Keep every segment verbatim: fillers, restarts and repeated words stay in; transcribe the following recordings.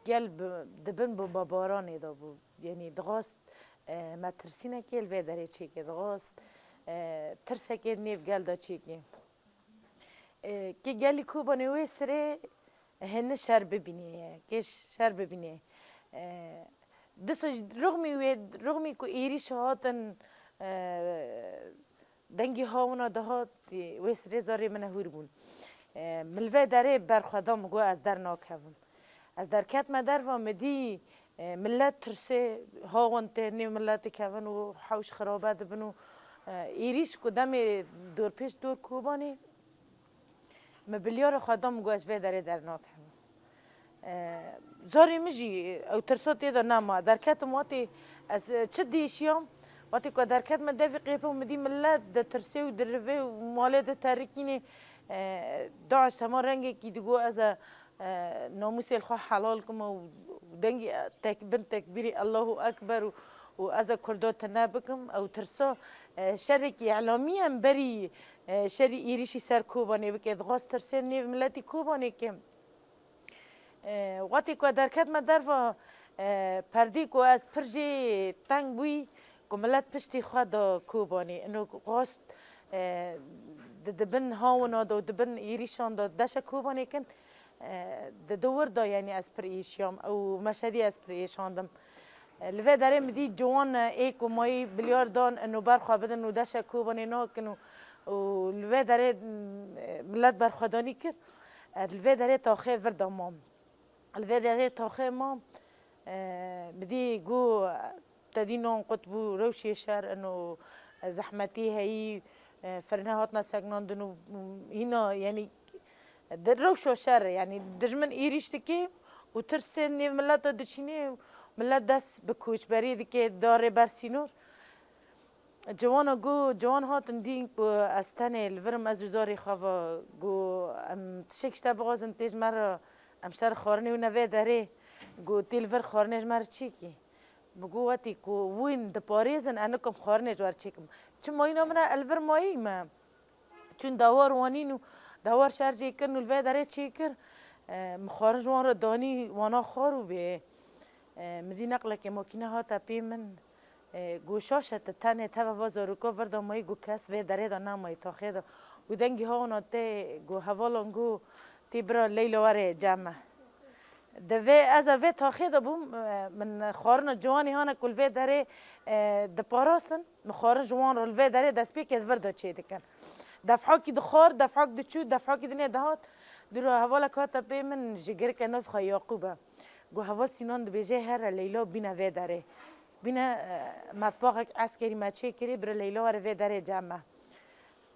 Gel bi, di bin bombebaranê de bû. Yanî dixwast, e, metirsînekê li vê derê çêke, dixwast, e, tirsekê nêv gel de çêke. E, kê gelî Kobanê wê sirê hene şer bibînê ye, kê şer bibînê. E, disa jî rixmî wê, rixmî ku êrîş hatin, e, dengê hawina dihat, wê sirê zarê min hûr bûn. E, min li vê derê berxwe da, min got ez dernakevim. Ez derketime derva, min dî, e, millet tirsê, hawin tê nêv milletê kevin û hewş xirabe dibin û, e, êrîş ku demê dorpêç dor Kobanê, min bilyara xwe da, min got ez vê derê dernakevim. E, zarê min jî ew tirsa tê de nema. Derketim watê ez, e, çi dêşiyam, watê ku derketime devî qêpim, min dî millet ditirsê û dirivê û malê diterikînê, e, DAIŞ hema rengekî digot ez e, e, namûsê li xwe helal kim û dengî tek-, bin tekbîrê Allahu Ekber û, û ez e Kurda tune bikim. Ew tirsa, e, şerekî îlamî ye berî, e, şerî êrîşî ser Kobanê bike. Dixwest tirsê nêv miletî Kobanê ke. E, wextê ku ez derketime derva, e, perdî ku ez pir jê teng bûyî, ku milet piştî xwe da Kobanê. Ino xwest, e, di, di bin hawina de û di bin êrîşan de deşe Kobanê kin, e, di, di wir de, yanî ez pir êşiyam. Ew meşedî ez pir êşandim. E, li vê derê min dî ciwan, e, ê ku mayî bilyar dan, ino ber xwe bidin û deşe Kobanê nakin û, û li vê derê, e, milet berxwedanî kir. Ez li vê derê taxê vir de mam. Li vê derê taxê mam, e, bi dî got, te dî nan qut bû, rewşê şer in û zehmetî heyî, e, firne hatine sekinandin û hîna, yanî, di rewşa şer, yanî dijmin êrîş dike û tirsê nêv mileta diçîne û milet dest bi koçberî dike, darê ber sînor. Ciwana got, ciwan hatin dîn ku ez tenê li vir im, ez û zarê xwe ve, got, em tişek ji te bixwazin, tê ji me re, em şer xwarinê û ne vê derê, got, tê li vir xwarinê ji me re çêkî. Min got, wetî ku wîn diparêzin, ez nikim xwarinê ji we re çêkim. Çi mayîna min e, ez li vir mayî me. Çûn dawar wanîn û dawar şer jê kirin û li vê derê çêkir. E, min xwarin ji wan re danî, wana xwar û bê. E, min dî neqlekê makîne hate pê min. E, got, şaş e, tu tenê teva va zaroka vir de mayî, got, kes vê derê de nemayî, taxê de. Got, dengî hawna tê, got, hevalan, got, tê bira Leyla were cem me. Di vê, ez a vê taxê de bûm, e, min xwarina ciwanê hane ku li vê derê, e, diparastin, min xwarin ji wan re li vê derê destpêkê di vir de çê dikin. Defhakî dixwar, defhak diçû, defhakî dinê dihat. Dûra hevalek hate pê min, ji girke nav xwe Yaqûb e. Got, heval Sînan dibêje here Leyla bîne vê derê. Bîne, e, metbaxek eskerî me çê kirî, bire Leyla were vê derê cem me.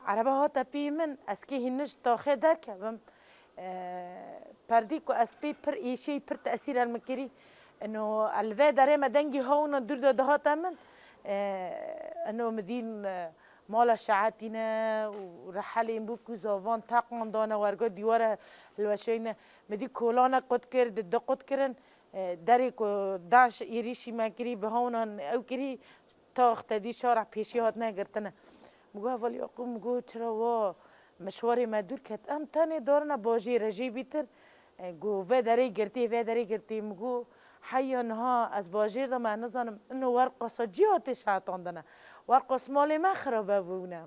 Erebe hate pî min, ez kê hîn ji taxê derkevim. E, perdî ku ez pê pir êşî, pir tesîr el min kirî. Ino, el vê derê me dengî hawna dûr de dihate min. E, ino min dîn, e, mala şeetîne û rehelên bû ku zavan teqan dane werga dîwara hilweşeyne. Min dî kolane qut kir, di du qut kirin. E, derê ku DAIŞ êrîşî me kirî, bi hawnan ew kirî, tax te dî şara pêşî hatine girtine. Min got, heval Yaqûb, min got, çira wa mişwarê me dûr ket? Em tenê darine bajêre jê bîtir. E, got, vê derê girtî, vê derê girtî. Min got, heya niha ez bajêr de me nizanim, ino werqasa cî hatê şehetandine. Werqas malê me xirabe bûne.